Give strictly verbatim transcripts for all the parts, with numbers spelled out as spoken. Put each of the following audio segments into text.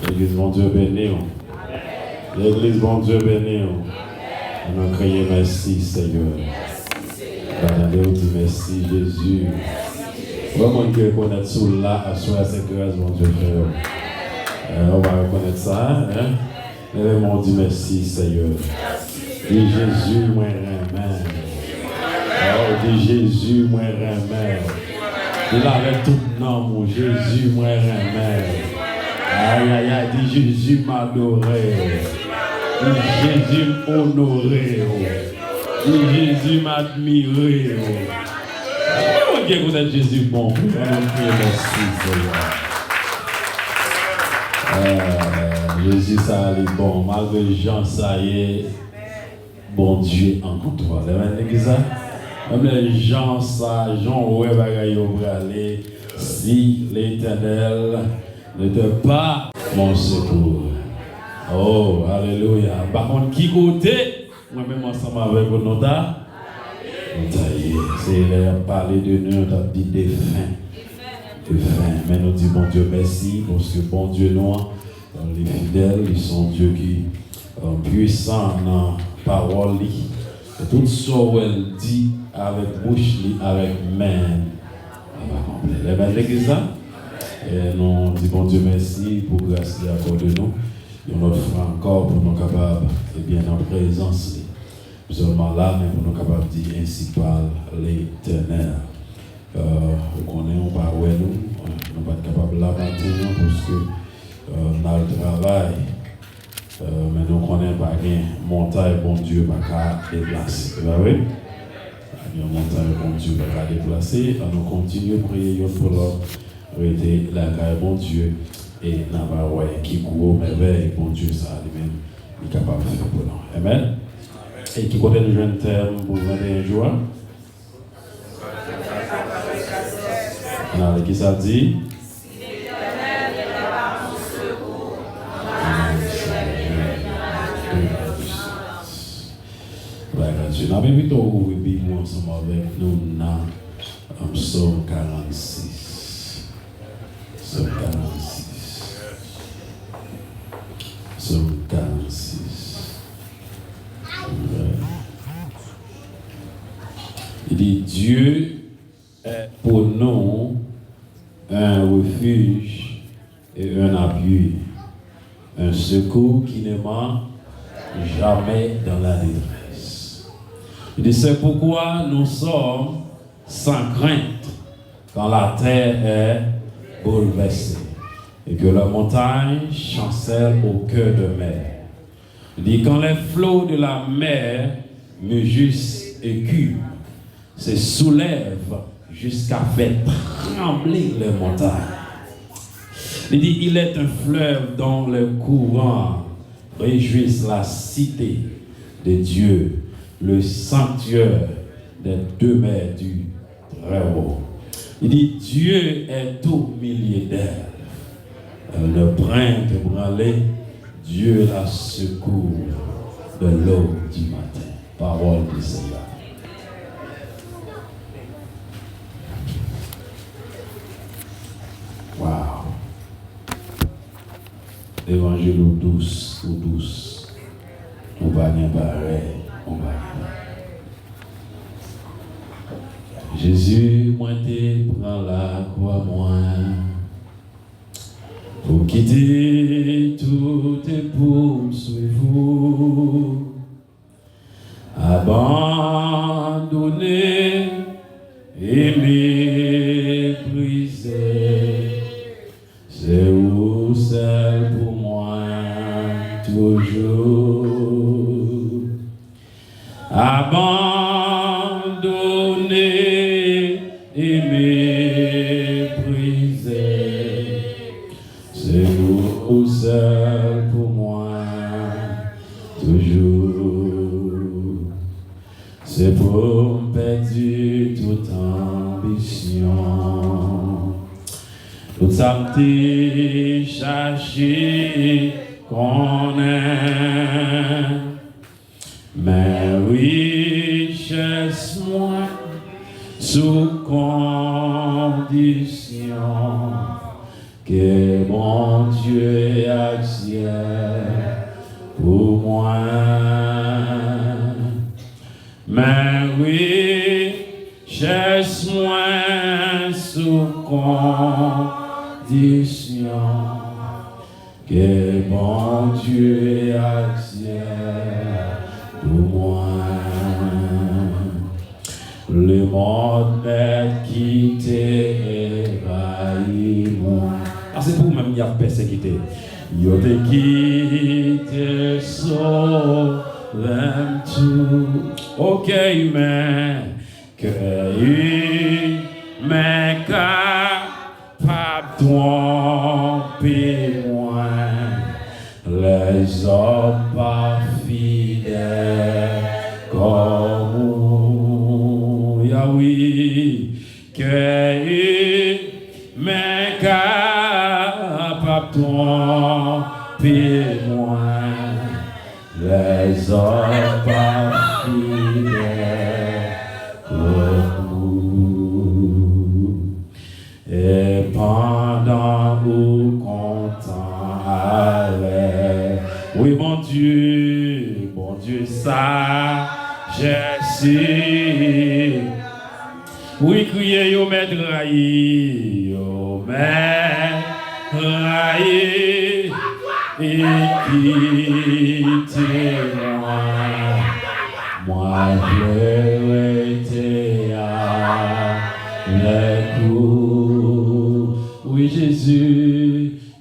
Legliz, Bondye beni w. Legliz, Bondye beni w. Ann nou kriye: Mèsi, Senyè. Ba tande w di: Mèsi, Jezi. Ou wè, moun ki rekonèt si w la aswè a, se gras Bondye fè w. Eh, ou pa rekonèt sa, en? Leve men w, di: Mèsi, Senyè. Di: Jezi, mwen renmen w. Oh, di: Jezi, mwen renmen w. Di l avèk tout nanm ou: Jezi, mwen renmen w. Ayayay, di: Jezi, m adore w. Di: Jezi, m onore w. Di: Jezi, m admire w. Konbyen moun ki rekonèt Jezi bon? Ann nou kriye: Mèsi, Senyè. Eh, Jezi sa a, li bon. Malgre jan sa ye, Bondye an kontwòl. Amen, legliz la. Menm lè jan sa, jan w wè bagay yo prale, si Letènèl n'était pas mon secours. Oh, alelouya. M pa konn ki kote mwen menm ansanm avèk ou nou ta, nou ta ye. Se lè y ap pale de nou, yo t ap di defen. Defen. Men nou di Bondye mèsi, paske Bondye nou an, li fidèl, li se yon Dye ki, euh, pwisan nan pawòl li. E tout sa w wè l di avèk bouch li, avèk men l, li akonpli. Amen, legliz la. E nou di Bondye mèsi pou gras li akòde nou yon lòt fwa ankò pou nou kapab, ebyen, nan prezans li. Sèlman la, men pou nou kapab di: Ainsi parle l'Éternel. Euh, ou konnen, ou pa wè nou, nou pa t kapab la maten an, paske, euh, n al travay. Euh, men nou konnen pa gen montay Bondye pa ka deplase. Se pa vre? Pa gen montay Bondye pa ka deplase. Ann nou kontinye priye youn pou lòt. Rete lakay Bondye. E n ap wè ki gwo mèvèy Bondye sa a li menm li kapab fè pou nou. Amen. E ki kote nou jwenn tèm pou venteyen jou a? Ann ale, ki sa l di? Bagay Dye. N ap envite w ouvri Bib ou ansanm avèk nou nan, um, Sòm karannsis. Sòm karannsis. Sòm karannsis. Li di: Dieu est pour nous un refuge et un appui, un secours qui ne manque jamais dans la détresse. Il dit, c'est pourquoi nous sommes sans crainte quand la terre est bouleversée et que les montagnes chancellent au cœur de mer. Li di, quand les flots de la mer mugissent et culent, se soulèvent jusqu'à faire trembler les montagnes. Li di, il est un fleuve dont les courants réjouissent la cité de Dieu, le sanctuaire des demeures du Très haut. Il dit, Dieu est au milieu d'elle. Elle ne craint ébranler, Dieu la secourt de l'aube du matin. Parole du Seigneur. Wow. Levanjil ou dous, ou dous. Ou pa gen parèy, ou pa gen parèy. Jezi, mwen te pran lakwa mwen pou kite tout e pou m swiv ou. Abandone e meprize, se ou sèl pou mwen toujou. Abandone e meprize, se ou sèl pou mwen toujou. Se pou m pèdi tout anbisyon, tout sa m te chache konnen. Men richès mwen sou kondisyon Ke Bondye ak syèl pou mwen. Men richès mwen sou kondisyon. Ke Bondye ak syèl pou mwen. Lemonn mèt kite envayi mwen. A se pou ou menm y ap pèsekite. Yo te kite sove m tou. Oke, men kè imen kapab twonpe mwen. Lèzòm pa fidèl kòm ou, Yawe. Kè imen kapab twonpe mwen. Lèzòm pa fidèl kòm ou. E pandan ou kontan avèk, wi, Bondye, Bondye, sajès. Wi, kriye, yo mèt rayi, yo mèt rayi, e kite mwen. Mwen vle rete avèk ou. Wi, Jezi,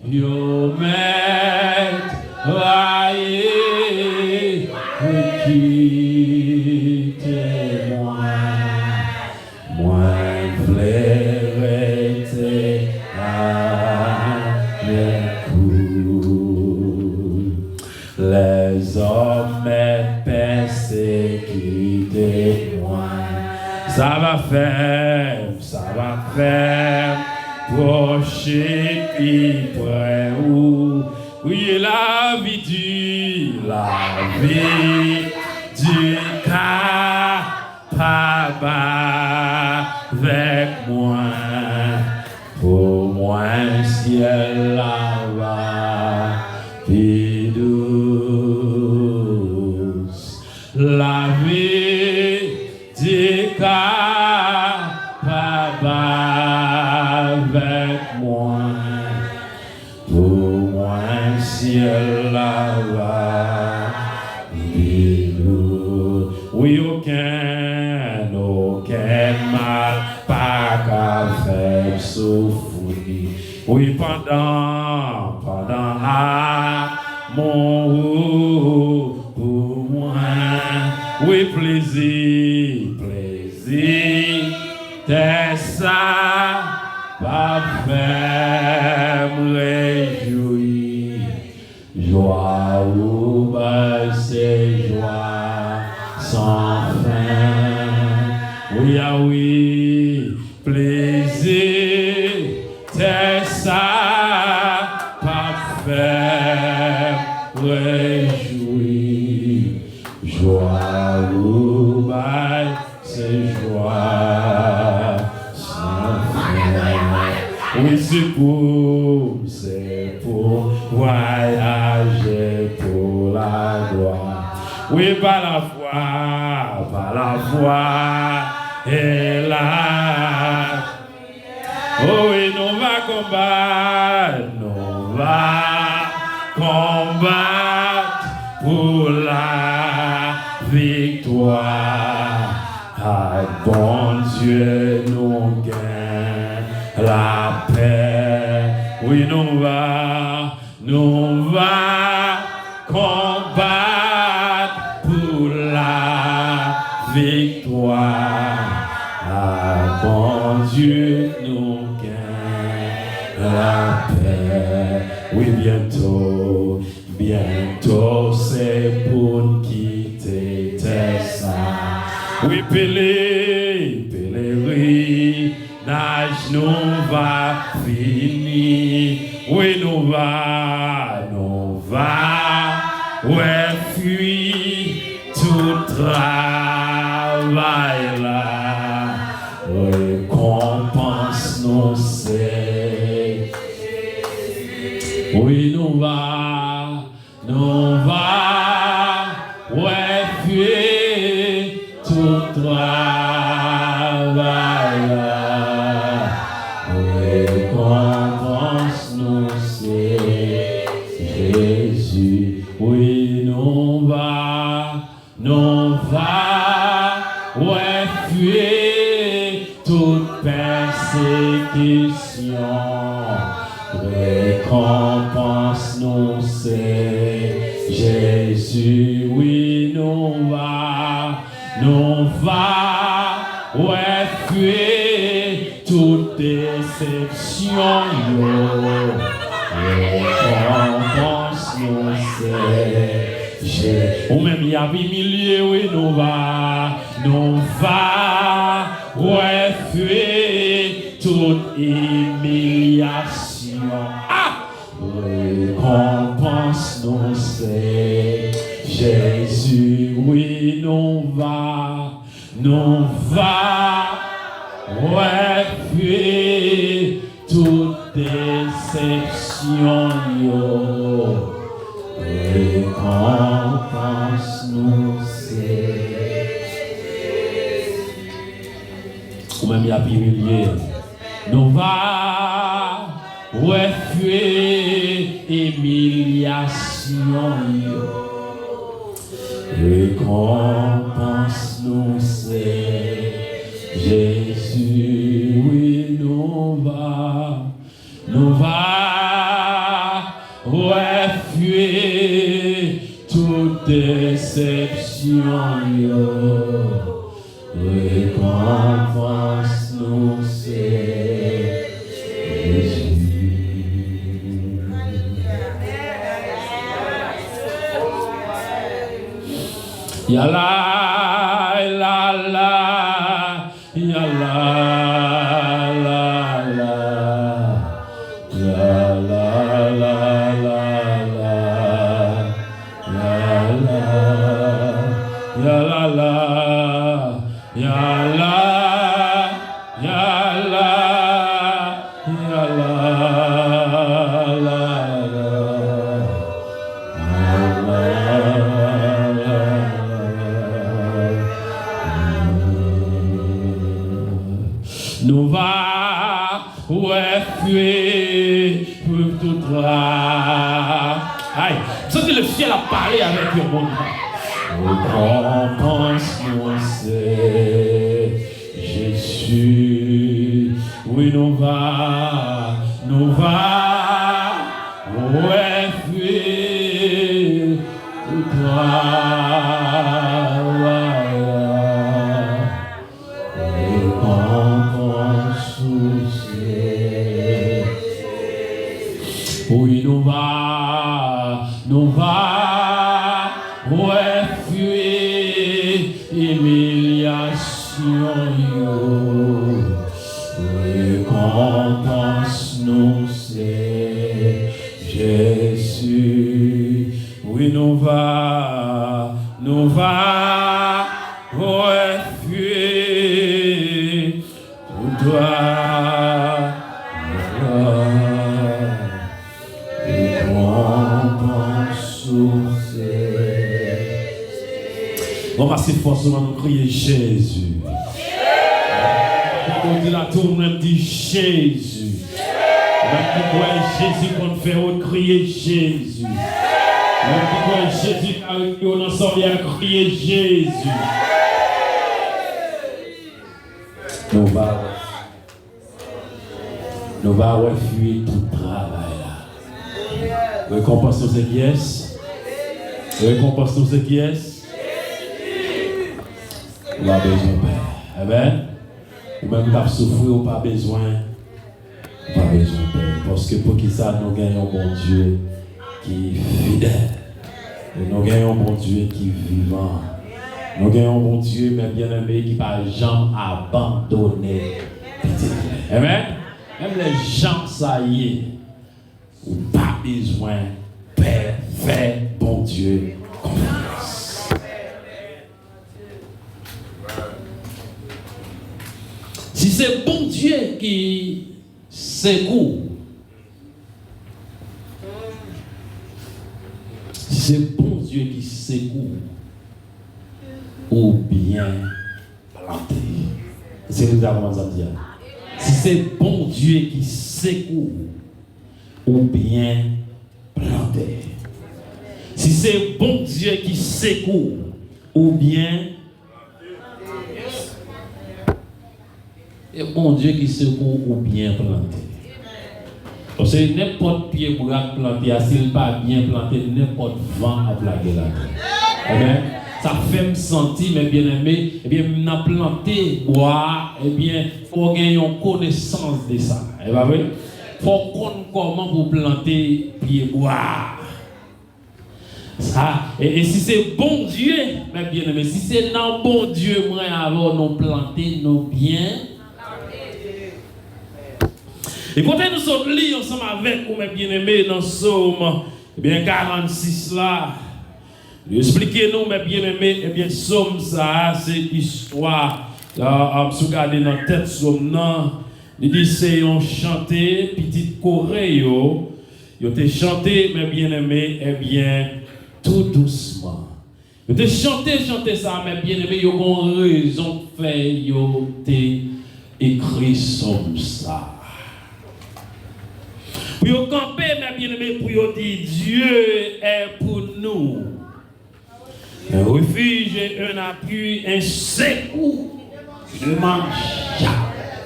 yo mèt rayi, kite mwen. Mwen vle rete avèk ou. Lèzòm mèt pèsekite mwen. Sa va fè m, sa va fè m pwoche pi pre ou. Wi, lavi di, lavi di kapab avèk mwen. Pou mwen, syèl la va pi dous. Lavi di kapab avèk mwen. Pou mwen, syèl la va pi dous. Wi, okenn, okenn mal pa ka fè m soufri. Wi, pandan, pandan amou ou pou mwen. Wi, plezi, plezi tè sa p ap fè m rejwi. Jwa ou bay se jwa san fen. Wi a wi, plezi tè sa p ap fè m rejwi. Jwa ou bay se jwa san fen. Wi, se pou, se pou vwayaje pou laglwa. Wi, pa lafwa, pa lafwa, e la. O wi, nou va konbat, nou va konbat pou laviktwa. Ak Bondye nou gen lapè. Wi, nou va, nou va konbat pou laviktwa. Ak Bondye nou gen lapè. Wi, byento, byento se pou n kite tè sa. Wi, pele, peleri naj nou va fini. Wi, nou va, nou va wè fwi tout travay la. Rekonpans nou se Wi, nou va, nou va wè fwi tout travay la. Rekonpans nou se Jezi. Wi, nou va, nou va wè fwi tout pèsekisyon. Rekonpans nou se Jezi, wi, nou va, nou va wè fwi tout desepsyon yo. Rekonpans nou se Je-, ou menm y ap imilye, wi, nou va, nou va wè fwi tout imilyasyon. Ah! Rekonpans nou se Jezi, wi, nou va, nou va wè fwi tout desepsyon yo. Rekonpans nou se Ou menm y ap imilye. Nou va wè fwi imilyasyon yo. Rekonpans nou se Jezi, wi, nou va, nou va wè fwi tout desepsyon yo. Rekonpans nou se Jezi. Ya la, la, la, ya la, la, la, ya la, la, la, la. Ya la, ya la la, ya la, ya la, ya la, la, la. Nou va wè fwi pou tout la. Ay, m santi le syèl ap pale avèk yon moun. Rekonpans nou se Jezi. Wi, nou va, nou va wè fwi pou travay la. Rekonpans ou se. Wi, nou va, nou va wè fwi imilyasyon yo. Rekonpans nou se Jezi. Wi, nou va, nou va wè fwi pou travay la. Rekonpans ou se. Bon, pase fòs nou, nou kriye Jezi. Ou di la tou, ou menm di Jezi. Ou menm ki kwè Jezi konn fè wout, kriye Jezi. Ou menm ki kwè Jezi ka retire w nan sa w ye a, kriye Jezi. Nou va wè. Nou va wè fwi tout travay la. Rekonpans nou se kiyès? Rekonpans nou se kiyès? Ou pa bezwen pè. Amèn. Ou menm k ap soufri, ou pa bezwen, ou pa bezwen pè. Paske poukisa nou gen yon Bondye ki fidèl. E nou gen yon Bondye ki vivan. Nou gen yon Bondye, mè byeneme, ki pa janm abandone pitit li. Amèn. Menm lè jan sa ye, ou pa bezwen pè, fè Bondye konfyans. Si se Bondye ki sekou, Si se Bondye ki sekou w, ou byen plante. Èske nou konprann sa m di a? Si se Bondye ki sekou w, ou byen plante. Si se Bondye ki sekou w, ou byen E Bondye ki sekou ou byen plante. Paske nenpòt pye bwa k plante a, si l pa byen plante, nenpòt van ap lage l atè. Amèn. Sa fè m santi, mè byeneme, ebyen, m nan plante bwa a, ebyen, fò w gen yon konesans de sa. E pa vre? Fò w konn kòman pou w plante pye bwa a. Sa, e, e si se Bondye, mè byeneme, si se nan Bondye mwen avè w nou plante, nou byen. E kote nou sot li ansanm avèk ou, mè byeneme, nan Sòm, ebyen, karannsis la, li esplike nou, mè byeneme, ebyen, Sòm sa a, se istwa, a, a, si w gade nan tèt Sòm nan, li di se yon chante pitit Kore yo, Yo te chante, mè byeneme, ebyen, tou dousman. Yo te chante chante sa a, mè byeneme, yo gen yon rezon k fè yo te ekri sòm sa a. Pou yo kanpe, mè byeneme, pou yo di, Dieu est pour nous. Un refuge et un appui, un secours, ne manque jamais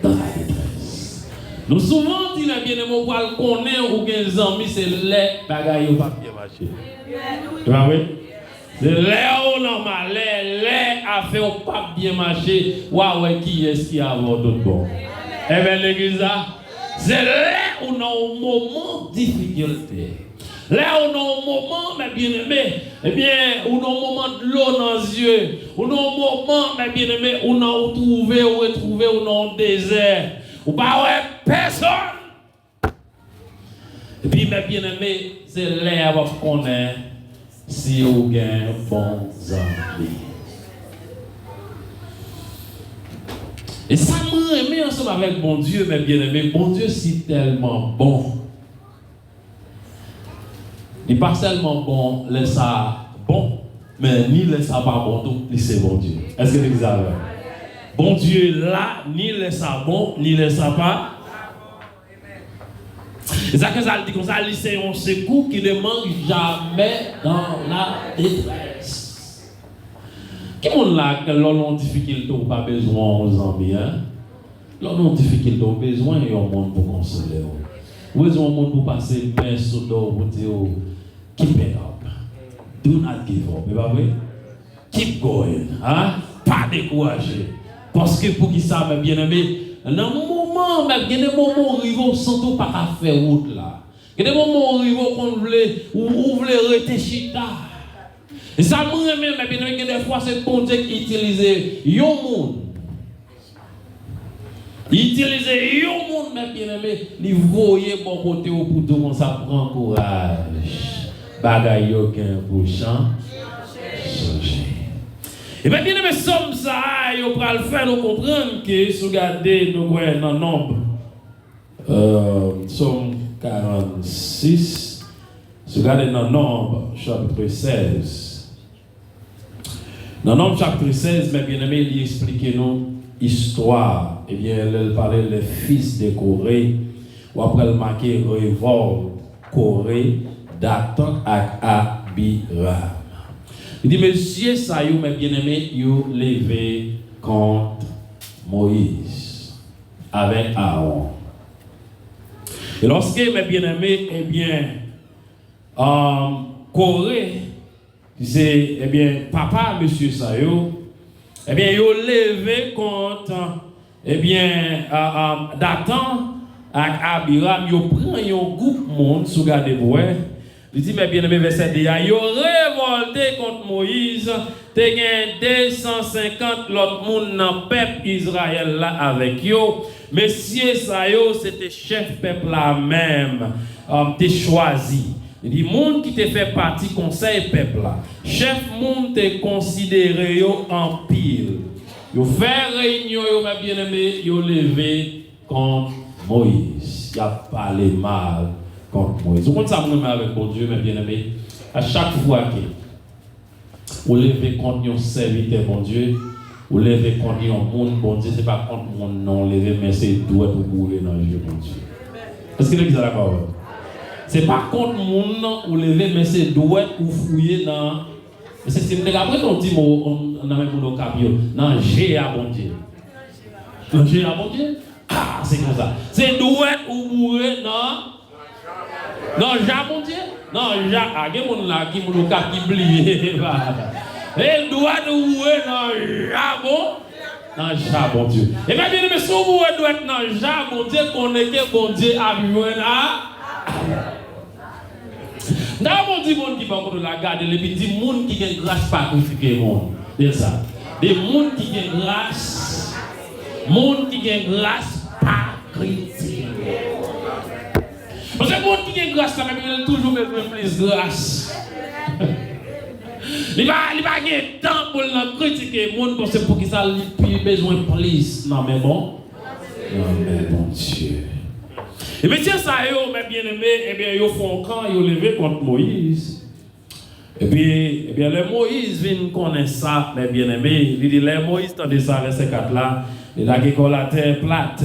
dans la détresse. Nou souvan di, mè byeneme, ou pral konnen ou gen zanmi, se lè bagay yo p ap byen mache. Se pa vre? Se lè ou nan malè, lè afè w p ap byen mache, w a wè kiyès ki avè w tout bon. Ebyen, legliz la, se lè ou nan yon moman difikilte. Lè ou nan yon moman, mè byeneme, ebyen, ou nan yon moman dlo nan zye, ou nan yon moman, mè byeneme, ou nan, ou twouve, ou retwouve, ou nan yon dezè, ou pa wè pèsonn. Epi, mè byeneme, se lè a w ap konnen si ou gen bon zanmi. E sa mwen renmen ansanm avèk Bondye, mè byeneme, Bondye si tèlman bon. Li pa sèlman bon lè sa bon, men ni lè sa pa bon tou, li se Bondye. Èske legliz avè m? Bondye la, ni lè sa bon, ni lè sa pa. E sa ke sa l di konsa, li se yon sekou ki ne mank jamè dan la detrès. Ki moun la, lè w nan yon difikilte, ou pa bezwen yon zanmi, en? Lè w nan yon difikilte, ou bezwen yon moun pou konsole w. Ou bezwen yon moun pou pase men sou do w, pou di w, keep it up. Do not give up. E pa vre? Keep going. Hein? Pa dekouraje. Paske poukisa, mè byeneme, nan moman, mè, gen de moman ou rive, ou santi ou pa ka fè wout la. Gen de moman ou rive, ou konn vle, ou, ou vle rete chita. E sa mwen renmen, mè byeneme, gen de fwa se Bondye ki itilize yon moun. Li itilize yon moun, mè byeneme, li voye bò kote w pou di w konsa, pran kouraj. Bagay yo gen pou chan-, chanje. E mè byeneme, sòm sa a, yo pral fè nou konprann ke, si w gade, nou wè nan Nonb, euh, Sòm karannsis, si w gade nan Nonb, chapit sèz, Nan Nonb chapit sèz, mè byeneme, li esplike nou istwa, ebyen, lè l pale les fils de Coré, w ap wè l make revòlt Kore, Datan ak Abiram. Li di, mesye sa yo, mè byeneme, yo leve kont Moyiz avèk Aawon. E lòske, mè byeneme, ebyen, um, Kore, ki se, ebyen, papa mesye sa yo, ebyen, yo leve kont, ebyen, a, a, Datan ak Abiram, yo pran yon gwoup moun, si w gade pou wè, li di, mè byeneme, vèsè de a, yo revòlte kont Moyiz, te gen de san senkant lòt moun nan pèp Izrayèl la avèk yo. Mesye sa yo, se te chèf pèp la menm, um, te chwazi. Li di, moun ki te fè pati konsèy pèp la, chèf moun te konsidere yo anpil. Yo fè reyinyon yo, mè byeneme, yo leve kont Moyiz. Y ap pale mal kont Moyiz. Ou konn sa m renmen avèk Bondye, mè byeneme? A chak fwa ke ou leve kont yon sèvitè Bondye, ou leve kont yon moun Bondye, se pa kont moun non ou leve, men se dwèt ou boure nan je Bondye. Èske legliz la dakò avè m? Se pa kont moun non ou leve, men se dwèt ou fouye nan, mesye, si m te ka prete yon ti mo nan men moun Okap yo, nan je a Bondye. Nan je a Bondye? Ah, se konsa. Se dwèt ou boure nan, nan ja Bondye. Nan ja, ah, gen moun la ki moun Okap ki bliye. E dwèt ou boure nan ja Bon, nan ja Bondye. E byen, byeneme, si w boure dwèt nan ja Bondye, konnen ke Bondye ap jwenn a. Nan yon di moun ki bò kote w la, gade l epi di, moun ki gen gras pa kritike moun. Di l sa. Di, moun ki gen gras, moun ki gen gras pa kritike moun. Paske moun ki gen gras la, men li toujou bezwen plis gras. Li pa, li pa gen tan pou l nan kritike moun, paske poukisa li pi bezwen plis nan men bon, nan men Bondye. E mesye sa yo, mè byeneme, ebyen, yo fè yon kan, yo leve kont Moyiz. Epi, ebyen, lè Moyiz vin konnen sa, mè byeneme, li di, lè Moyiz tande sa, vèsè kat la, li lage kò l atè plat,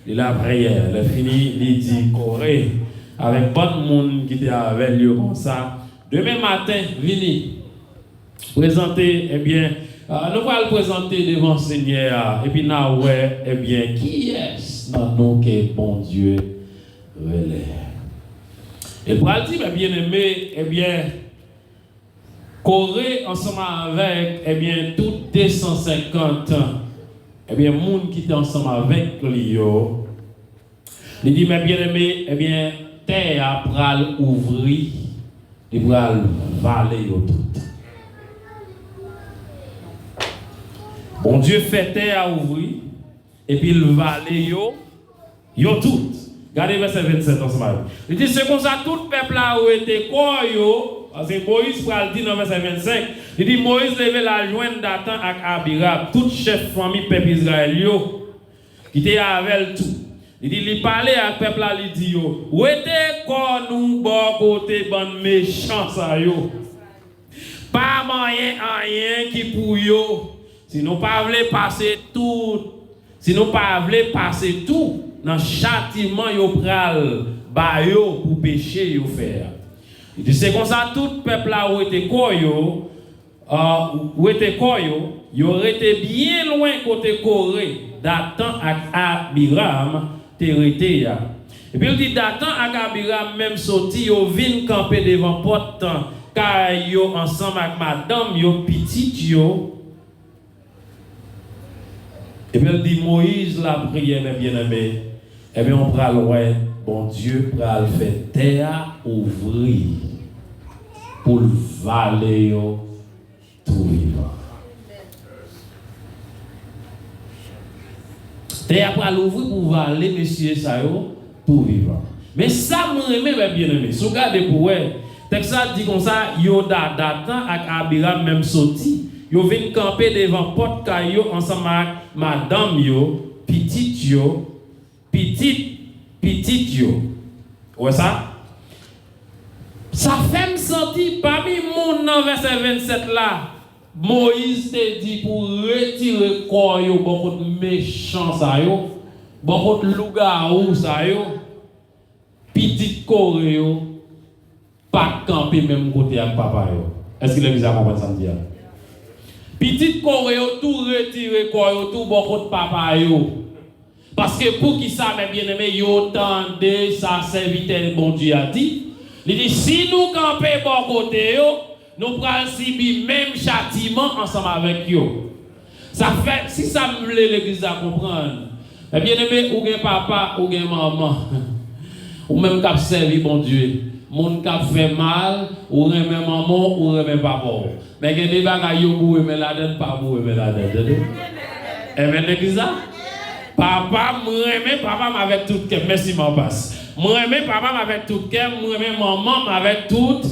li lapriyè. Lè fini, li di Kore avèk bann moun ki te avè l yo konsa, demen maten, vini. Prezante, ebyen, ah, nou pral prezante devan Senyè a, epi n a wè, ebyen, kiyès nan nou ke Bondye rele. E pral di, mè byeneme, ebyen, Kore ansanm avèk, ebyen, tout de san senkant, ebyen, moun ki te ansanm avèk li yo, li di, mè byeneme, ebyen, tè a pral ouvri, li pral vale yo tout. Bondye fè tè a ouvri, epi l vale yo, yo tout. Gade vèsè vennsèt ansanm avè m. Li di, se konsa tout pèp la wete kò yo, paske Moyiz pral di nan vèsè vennsenk, li di, Moyiz leve l al jwenn Datan ak Abiram, tout chèf fanmi pèp Izrayèl yo, ki te avè l tou. Li di, li pale ak pèp la, li di yo, wete kò nou bò kote bann mechan sa yo. Pa manyen anyen ki pou yo, si nou pa vle pase tout, si nou pa vle pase tou nan chatiman yo pral ba yo pou peche yo fè a. Li di, se konsa tout pèp la wete kò yo, ah, wete kò yo, yo rete byen lwen kote Kore, Datan ak Abiram te rete a. Epi l di, Datan ak Abiram menm soti, yo vin kanpe devan pòt kay yo ansanm ak madanm yo, pitit yo. Epi l di, Moyiz lapriyè, mè byeneme, ebyen, ou pral wè Bondye pral fè tè a ouvri pou l vale yo tou vivan. Tè a pral ouvri pou vale mesye sa yo tou vivan. Men sa m renmen, mè byeneme, si w gade pou wè, tèks la di konsa, yo Da-, Datan ak Abiram menm soti, yo vin kanpe devan pòt kay yo ansanm ak madanm yo, pitit yo, pitit pitit yo. Ou wè sa? Sa fè m santi pami moun nan vèsè vennsèt la, Moyiz te di pou retire kò yo bò kot mechan sa yo, bò kot lougawou sa yo, pitit Kore yo pa t kanpe menm kote ak papa yo. Èske legliz la konprann sa m di a? Pitit Kore yo tou retire kò yo tou bò kot papa yo. Paske poukisa, mè byeneme, yo tande sa sèvitè Bondye a di? Li di, si nou kanpe bò kote yo, nou pral sibi menm chatiman ansanm avèk yo. Sa fè, si sa m vle legliz la konprann, mè byeneme, ou gen papa, ou gen manman. Ou menm k ap sèvi Bondye, moun k ap fè mal, ou renmen manman w, ou renmen papa w. Men gen de bagay yo boure men ladann, pa boure men ladann, tande. Amèn, legliz la. Papa m, renmen papa m avèk tout kè m. Mèsi, manpas. M renmen papa m avèk tout kè m, m renmen manman m avèk tout,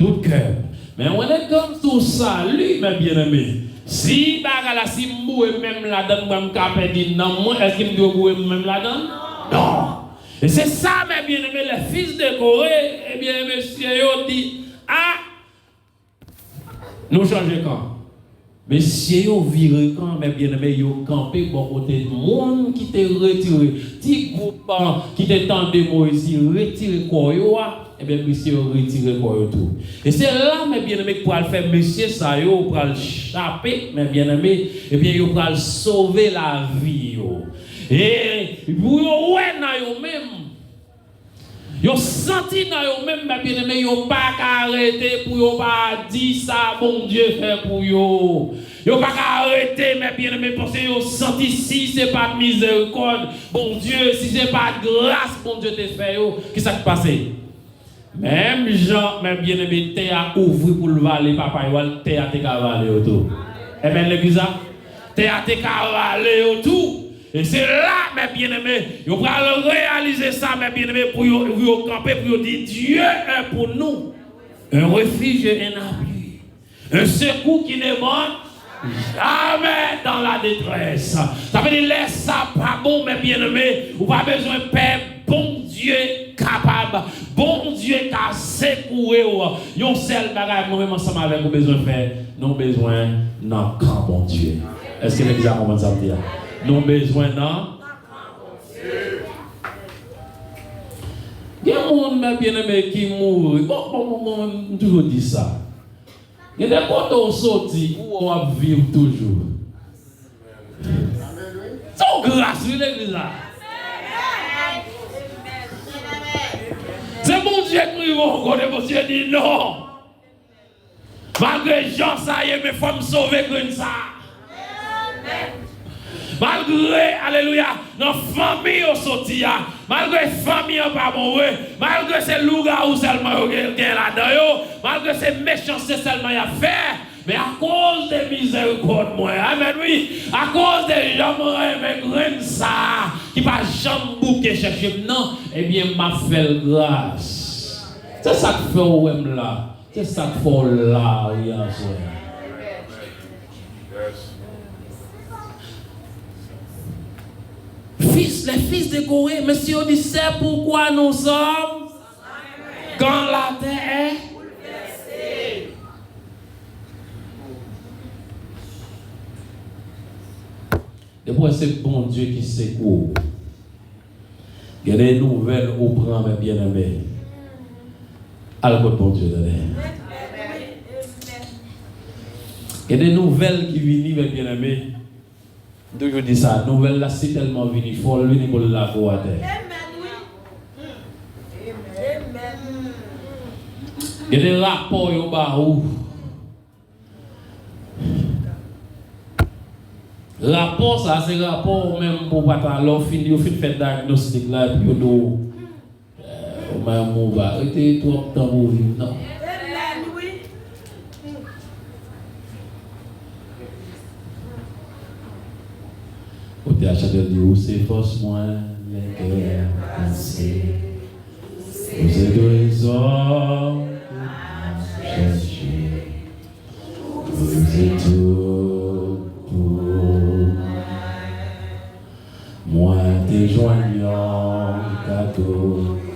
tout kè m. Men when it comes to salut, mè byeneme, si bagay la, si m boure men m ladann, mwen m ka pèdi nanm mwen, èske m dwe boure men m ladann? Non. E se sa, mè byeneme, les fils de Corée, ebyen, mesye yo di, a, Nou chanje kan. Mesye yo vire kan, mè byeneme, yo kanpe bò kote moun ki te retire, ti gwoup an ki te tande Moyiz, li retire kò yo a, ebyen, mesye yo retire kò yo tou. E se la, mè byeneme, ki pral fè mesye sa yo pral chape, mè byeneme, ebyen, yo pral sove lavi yo. E pou yo wè nan yo menm, yo santi nan yo menm, mè byeneme, yo pa ka rete pou yo pa di sa Bondye fè pou yo. Yo pa ka rete, mè byeneme, paske yo santi si se pa t mizerikòd Bondye, si se pa t gras Bondye te fè yo, ki sa k pase? Menm jan, mè byeneme, tè a ouvri pou l vale papa yo a, tè a te ka vale yo tou. Amèn, legliz la? Tè a te ka vale yo tou. E se la, mè byeneme, yo pral reyalize sa, mè byeneme, pou yo, pou yo kanpe, pou yo di, Dieu est pour nous, un refuge et un abri, un secours qui ne manque jamais dans la détresse. Sa vle di, lè sa pa bon, mè byeneme, ou pa bezwen pè, Bondye kapab, Bondye ka sekouwe w. Yon sèl bagay, mwen menm ansanm avèk ou bezwen fè, nou bezwen nan kan Bondye. Èske legliz la konprann sa m di a? Nou bezwen nan. Gen moun, mè byeneme, ki mouri. Bon, bon, bon, bon, m toujou di sa. Gen de kote w soti, ou wè w ap viv toujou. Se yon gras, wi, legliz la. Se Bondye k rive yon kote, Bondye di non. Malgre jan sa ye, men fò m sove grenn sa. Malgre, alelouya, nan fanmi yo soti a, malgre fanmi an pa bon vre, malgre se lougawou sèlman yo gen, gen ladan yo, malgre se mechanste sèlman y ap fè, men akoz de mizerikòd mwen, amèn wi, akoz de jan mwen renmen grenn sa a, ki pa janm bouke chèche m nan, ebyen, m ap fè l gras. Se sa k fè w wè m la. Se sa k fè w la, wi, aswè a. Fils, les fils de Corée, mesye yo di, c'est pourquoi nous sommes quand la terre est. Depi w wè se Bondye ki sekouwe w. Gen de nouvèl ou pran, mè byeneme. Al kot Bondye, tande. Gen de nouvèl ki vini, mè byeneme. M toujou di sa, nouvèl la si tèlman vini fò, l vini pou l lage w atè. Gen de rapò yo ba ou. Rapò sa, se rapò ou menm pou w pa ta, lè w fin, yo fin fè dyagnostik la, epi yo di w, eh, ou menm ou pa rete twòp tan pou w viv, non. Kote a chante, l di, ou se fòs mwen, lè kè m kase. Ou se trezò m ap chèche. Ou se tout pou mwen. Mwen te jwenn yon kado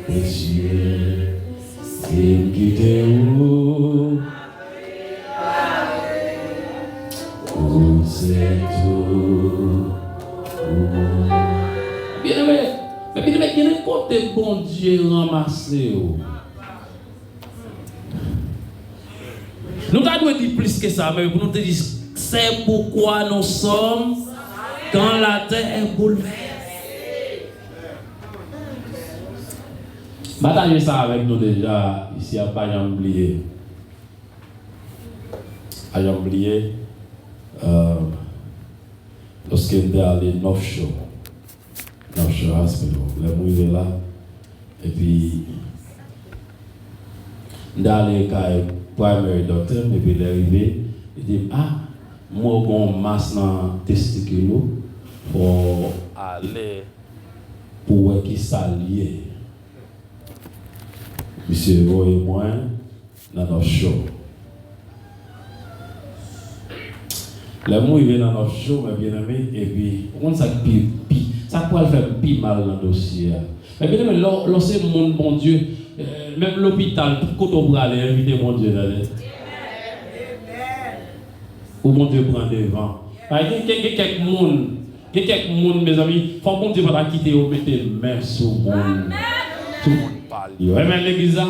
presye, e m kite ou. Ou se tout pou mwen. Byeneme, men byeneme, gen de kote Bondye ranmase w. Nou ta dwe di plis ke sa, men pou nou te di, c'est pourquoi nous sommes quand la terre est bouleversée. M pataje sa avèk nou deja, isi a, pa janm bliye. Pa janm bliye, euh, lòske m te ale North Shore. Nan Churras, men bon, lè m rive la, epi m t ale kay primary doctor m, epi lè rive, li di m, ah, m wè w gen yon mas nan testikil ou, fò w ale pou w wè ki sa l ye. Misye voye mwen nan North Shore. Lè m rive nan North Shore, mè byeneme, epi, ou konn sa k pi, pi, sa k pral fè m pi mal nan dosye a? Mè byeneme, lè w, lè w se moun Bondye, eh, menm lopital, tout kote w prale, envite Bondye, tande. Pou Bondye pran devan. Paske gen, gen, gen kèk moun, gen kèk moun, mezanmi, fò Bondye pa ta kite yo mete men sou moun, sou moun pa li yo. Amen, legliz la.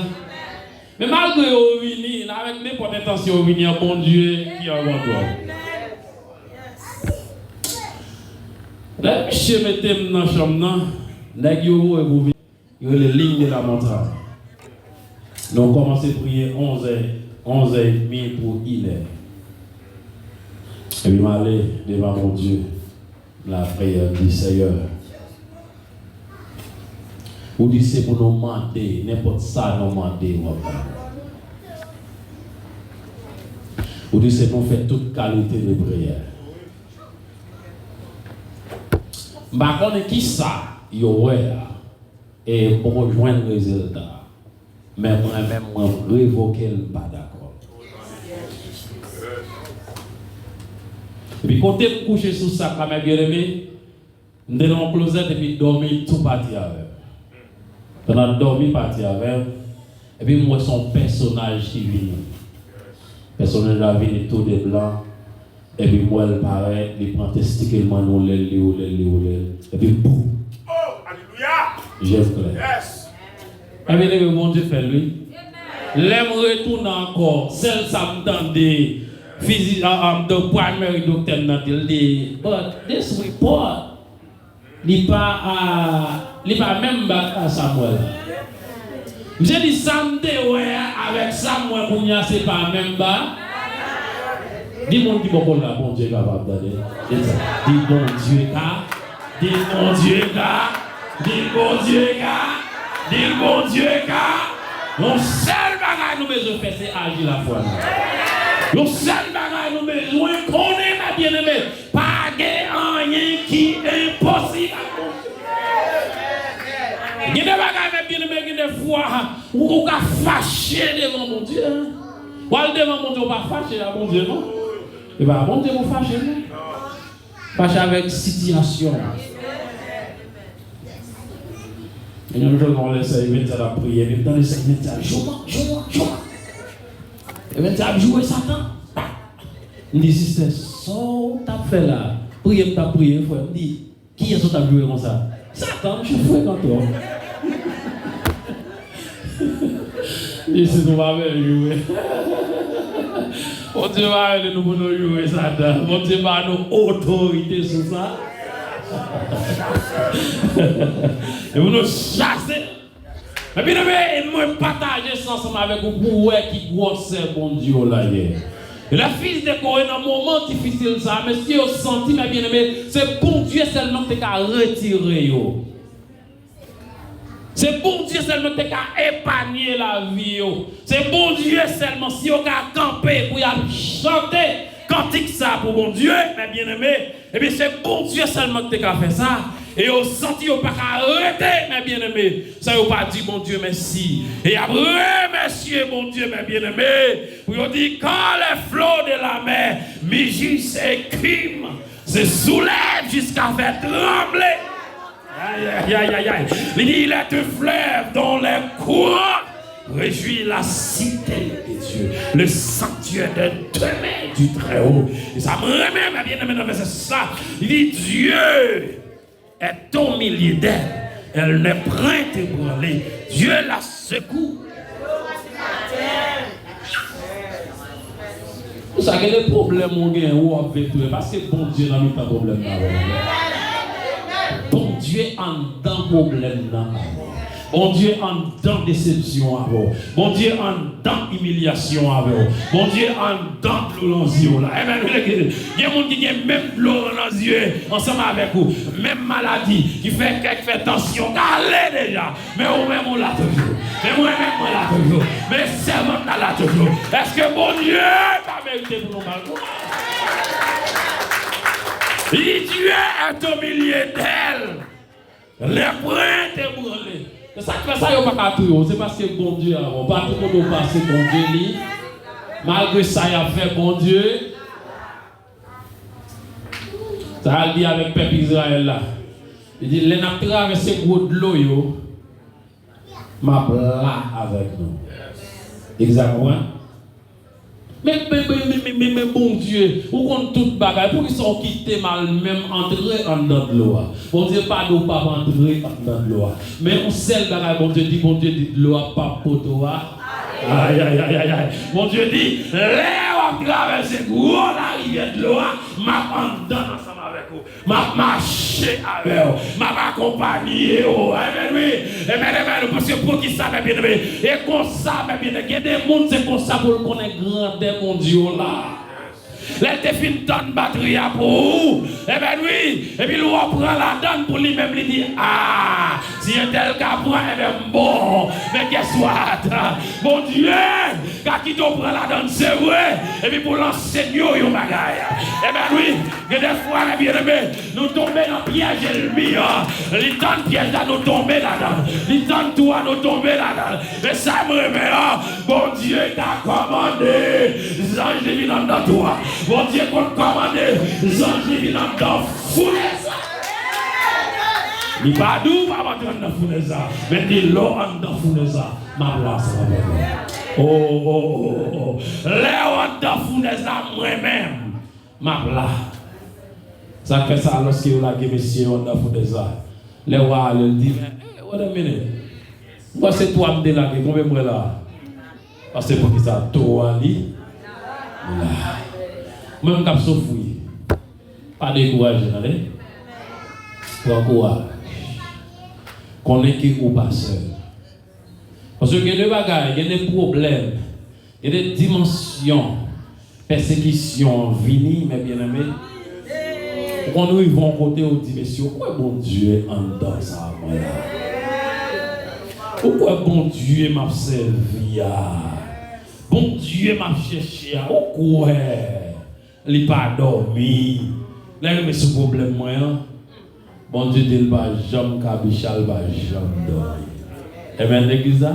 Men malgre yo vini, avèk nenpòt entansyon yo vini an, Bondye ki an kontwòl. Lè misye mete m nan chanm nan, nèg yo voye pou vin. Yo rele ligne de la montagne. Nou kòmanse priye onzè, onzè edmi pou inè. Epi m ale devan Bondye, m lapriyè, m di, Seyè, ou di se pou nou mande, nenpòt sa nou mande, w ap ba nou. Ou di se pou nou fè tout kalite de priyè. M pa konnen kisa yo wè a. E m poko jwenn rezilta a. Men mwen menm, mwen revoke l, m pa dakò. Epi kote m kouche sou sak la, mè byeneme, m te nan yon klozèt epi dòmi tou pati avè m. Pandan dòmi pati avè m, epi m wè se yon pèsonaj ki vini. Pèsonaj la vini tou de blan. Epi m wè l parèt, li pran testikil mwen, li woule l, li woule l, li woule l. Epi boum! Oh, alelouya! Je m klè. Yes! Ebyen, ebyen, Bondye fè l, wi. Lè m retounen ankò, sèl sa m tande, fizi, a, a, the primary doktè m nan di l, di, but this report, Li pa a, li pa menm ba a Samwèl. Misye di sa m te wè a avèk sa m wè kounye a se pa menm ba. Di moun ki bò kote w la, Bondye kapab, tande. Di sa. Di Bondye ka. Di Bondye ka. Di Bondye ka. Di Bondye ka. Yon sèl bagay nou bezwen fè se aji lafwa nou. Yon sèl bagay nou bezwen konnen, mè byeneme. Pa gen anyen ki enposib ak Bondye. Gen de bagay, mè byeneme, gen de fwa, ou, ou ka fache devan Bondye. W al devan Bondye, ou pa fache a Bondye, non. E pa Bondye pou fache, non. Fache avèk sitiyasyon an. E yon jou, yon lè, sè Evens ap priye, epi m tande sè Evens ap joure, joure, joure. Evens ap joure Satan. M di, sistè, sa w t ap fè la? Priye m t ap priye, frè. M di, kiyès ou t ap joure konsa? Satan, misye frekan twòp. Isit, nou pa bezwen joure. Bondye pa rele nou pou nou joure Satan. Bondye ba nou otorite sou sa. E pou nou chase. Ebyen, ebyen, mwen pataje sa ansanm avèk ou pou w wè ki gwosè Bondye w la ye. E lè fis de Kore nan moman difisil sa a, mesye yo santi, mè byeneme, se Bondye sèlman ki te ka retire yo. Se Bondye sèlman ki te ka epanye lavi yo. Se Bondye sèlman, si yo ka kanpe pou y ap chante kantik sa pou Bondye, mè byeneme, ebyen, se Bondye sèlman ki te ka fè sa. E yo santi yo pa ka rete, mè byeneme, san yo pa di Bondye mèsi. E y ap remèsye Bondye, mè byeneme, pou yo di, quand les flots de la mer mugissent et crient, se soulèvent jusqu'à faire trembler. Ay, ay, ay, ay, ay. Li di, il est un fleuve dont les courants réjouit la cité de Dieu, le sanctuaire de demeure du Très-Haut. E sa m renmen, mè byeneme, nan vèsè sa, li di, Dieu est au milieu d'elle, elle n'est point ébranlée. Dieu la secoue. Pou sa, gen de pwoblèm ou gen, ou ap vin tou, paske Bondye nan mitan pwoblèm nan avè w. Bondye anndan pwoblèm nan avè w. Bondye anndan desepsyon avè w. Bondye anndan imilyasyon avè w. Bondye anndan dlo nan zye w la. Amen. Gen moun ki gen menm dlo nan zye ansanm avèk ou. Menm maladi ki fè kè, ki fè tansyon gale deja. Men ou menm ou la toujou. Men mwen menm mwen la toujou. Men sèvant la la toujou. Èske Bondye pa merite pou nou ba l glwa? Li di, Dieu est au milieu d'elle. Les points ébranlés. Se sa k fè sa yo pa ka touye w. Se paske Bondye avè w. Patou kote w pase, Bondye li. Malgre sa y ap fè, Bondye. Sa l di avèk pèp Izrayèl la. Li di, lè n ap travèse gwo dlo yo, m ap la avèk nou. Egzakteman. Men, men, men, men, men, men, men Bondye, ou konn tout bagay. Poukisa w kite m al menm antre anndan dlo a? Bondye pa di w p ap antre anndan dlo a. Men yon sèl bagay Bondye di, Bondye di dlo a p ap pote w a. Ay, ay, ay, ay, ay. Bondye di, lè w ap travèse gwo larivyè dlo a, m ap anndan ansanm avèk ou. M ap mache avè w. M ap akonpanye w. Amèn, wi. Amèn, amèn. Paske poukisa, mè byeneme? E konsa, mè byeneme, gen de moun, se konsa pou l konnen grandè Bondye w la. Lè l te fin tann batri a pou ou, amèn, wi. Epi l wè w pran ladann pou li menm, li di, a, si entèl ka pran, enben m bon. Men guess what? Bondye ka kite w pran ladann, se vre, epi pou l ansenye w yon bagay. Amèn, wi. Gen de fwa, mè byeneme, nou tonbe nan pyèj ènmi an. Li tann pyèj la, nou tonbe ladan l. Li tann twou a, nou tonbe ladan l. Men sa m renmen an, Bondye ka kòmande zanj li vin anndan twou a. Bondye konn kòmande zanj li vin anndan founèz la. Li pa di w pa antre anndan founèz la, men di lè w anndan founèz la, m ap la ansanm avèk ou. O, o, o, o. Lè w anndan founèz la, mwen menm, m ap la. Sa k fè sa, lòske yo lage mesye yo anndan founèz la, lè w a ale, l di, men, eh, wait a minute. M kwè se twa m te lage, konbyen m wè la? Paske poukisa twa li la? Mwen menm k ap soufri, pa dekouraje, tande. Pran kouraj. Konnen ke ou pa sèl. Paske gen de bagay, gen de pwoblèm, gen de dimansyon pèsekisyon an vini, mè byeneme. Ou konn rive yon kote, ou di, mesye, ou kwè Bondye anndan sa a mwen la? Ou kwè Bondye m ap sèvi a? Bondye m ap chèche a, ou kwè li pa dòmi? Lè rive sou pwoblèm mwen an, Bondye di l pa janm kabicha, l pa janm dòmi. Amèn, legliz la?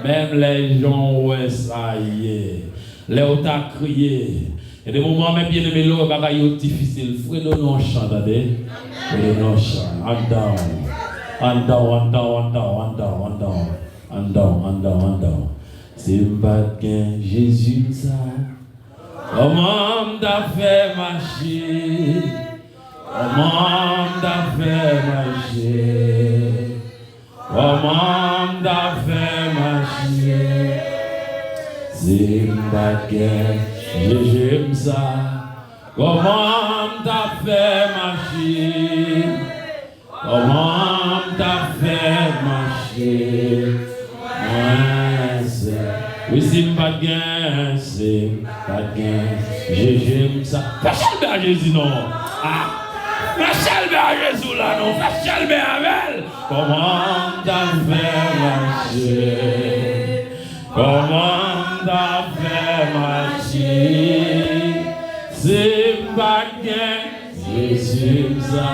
Menm lè jan w wè sa ye, lè w ta kriye, gen de moman, mè byeneme, lè w wè bagay yo difisil, fredone yon chan, tande. Fredone yon chan. Anndan w. Anndan w, anndan w, anndan w, anndan w, anndan w. Anndan w, anndan w, anndan w. Si m pa t gen Jezi m sa, kòman m t ap fè mache? Kòman m t ap fè mache? Kòman m t ap fè mache? Si m pa t gen Jezi m sa, kòman m t ap fè mache? Kòman m t ap fè mache? Mwen se. Wi, si m pa t gen, si m pa t gen Jezi m sa. Fè chelbè a Jezi non. A. Fè chelbè a Jezi w la non. Fè chelbè avè l. Kòman m t ap fè mache? Kòman m t ap fè mache? Si m pa t gen Jezi m sa,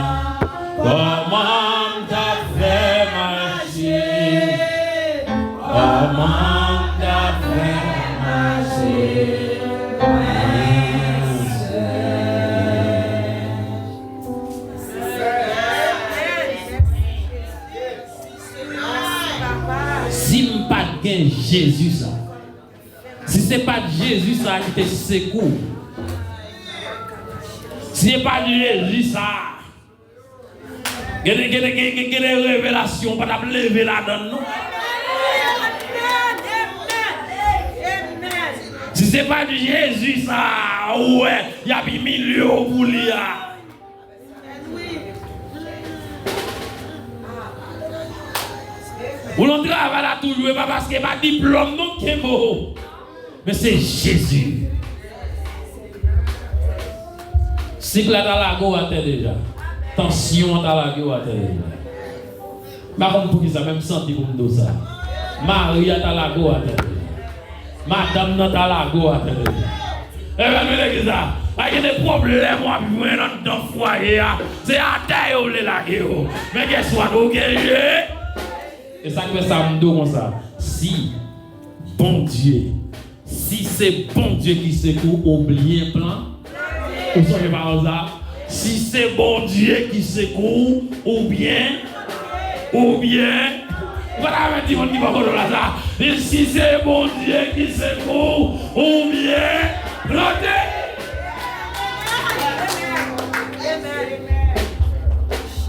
kòman m t ap fè mache? Kòman m t ap fè mache? Mwen sèl. Si m pa t gen Jezi sa, si se pa t Jezi sa ki te sekou, si se pa t Jezi sa, gen de, gen de, gen, gen, gen de revelasyon pa t ap leve ladan l non. Si se pa t Jezi sa, ou wè, y ap imilye w pou li a. Ou nan travay la toujou, e pa paske pa diplòm non kenbe w. Men se Jezi. Sik la ta lage w atè deja. Tansyon an ta lage w atè deja. M pa konn poukisa, men m santi pou m di w sa. Mari a ta lage w atè deja. Madanm nan ta lage w atè deja. Ebyen, men legliz la, pa gen de pwoblèm w ap jwenn anndan fwaye a, se atè yo vle lage w. Men guess what, ou gen je. E sa k fè sa m di w konsa, si Bondye, si se Bondye ki sekou w, oubyen plan, ou sonje pawòl sa, si se Bondye ki sekou w, oubyen, oubyen, Ou pa ta renmen di moun ki bò kote w la sa? Di, si se Bondye ki sekou w, ou byen plante.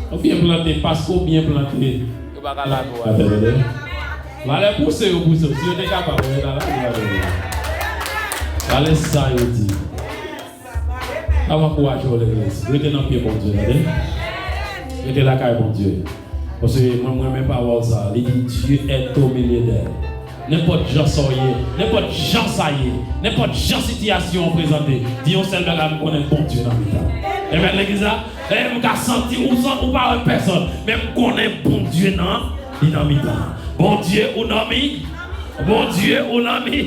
Ou byen plante, paske w byen plante. Yo pa ka lave w. Atè, tande. Valè pouse yo pouse w. Si yo te kapab, yo ta lave w. Valè sa yo di. N ap ankouraje w, legliz. Rete nan pye Bondye, tande. Rete lakay Bondye. Paske mwen, mwen renmen pawòl sa. Li di, Dieu est au milieu d'elle. Nenpòt jan sa w ye, nenpòt jan sa ye, nenpòt jan sitiyasyon an prezante, di yon sèl bagay, m konnen Bondye nan mitan. Amen, legliz la. E m ka santi ou san, ou pa wè pèsòn, men m konnen Bondye nan, li nan mitan. Bondye ou nan mi, Bondye ou nan mi,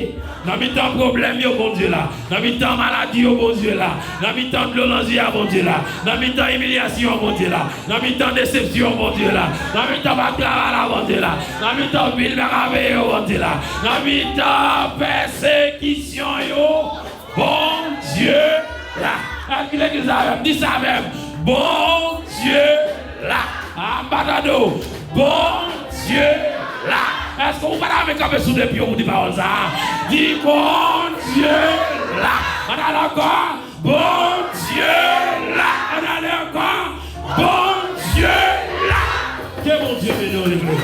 nan mitan pwoblèm yo, Bondye la. Nan mitan maladi yo, Bondye la. Nan mitan dlo nan zye a, Bondye la. Nan mitan imilyasyon an, Bondye la. Nan mitan desepsyon an, Bondye la. Nan mitan pa travay la, Bondye la. Nan mitan bil pa ka peye yo, Bondye la. Nan mitan pèsekisyon yo, Bondye la. Èske legliz la avè m? Di sa avè m. Bondye la. A, m pa tande w. Bondye la. Èske ou pa ta renmen kanpe sou de pye w pou di pawòl sa a? Di, Bondye la. Ann ale ankò. Bondye la. Ann ale ankò. Bondye la. Ke Bondye beni w, legliz.